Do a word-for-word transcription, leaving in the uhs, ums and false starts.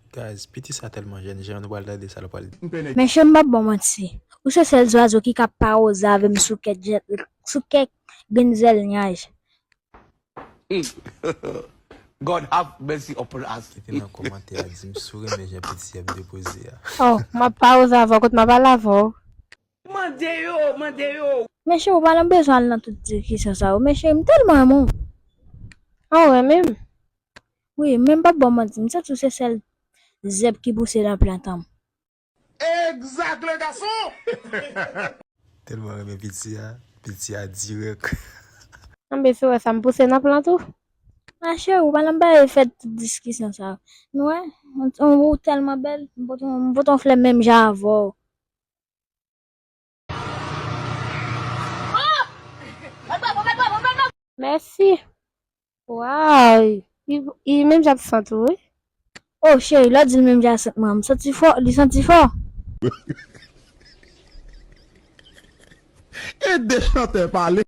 Guys, piti sa tèlman jèn, jan nou pral tande sa l pral di. Mesye, m p ap ba w manti. Ou se sèl zwazo ki ka pawouze avè m sou kèk jèt, sou kèk grenn zèl nyaj. God have mercy upon us. Kite nan kòmantè a, di m si w renmen jan piti a ap depoze a. Oh, m ap pawouze avè w, kote m ap pale avè w. Mande yo, mande yo. Mesye, ou pa nan bezwen al nan tout diskisyon sa yo. Mesye, m tèlman renmen w. Oh, renmen m. Wi, men m p ap ba w manti, m santi w se sèl zèb ki pouse nan plant an. Exact, le garçon! Tèlman renmen piti a, piti a dirèk. Anben, si w wè sa, m pouse nan plant ou. Machè, ou pa nan bay fè tout diskisyon sa yo. Nou wè, ou tèlman bèl, m pote yon flè menm jan avè w. Mèsi. Waw, li menm jan ap santi w, wi. Oh, cheri, lè w di l menm jan ak sant mwen, m santi fò, li santi fò. E de chantè pale.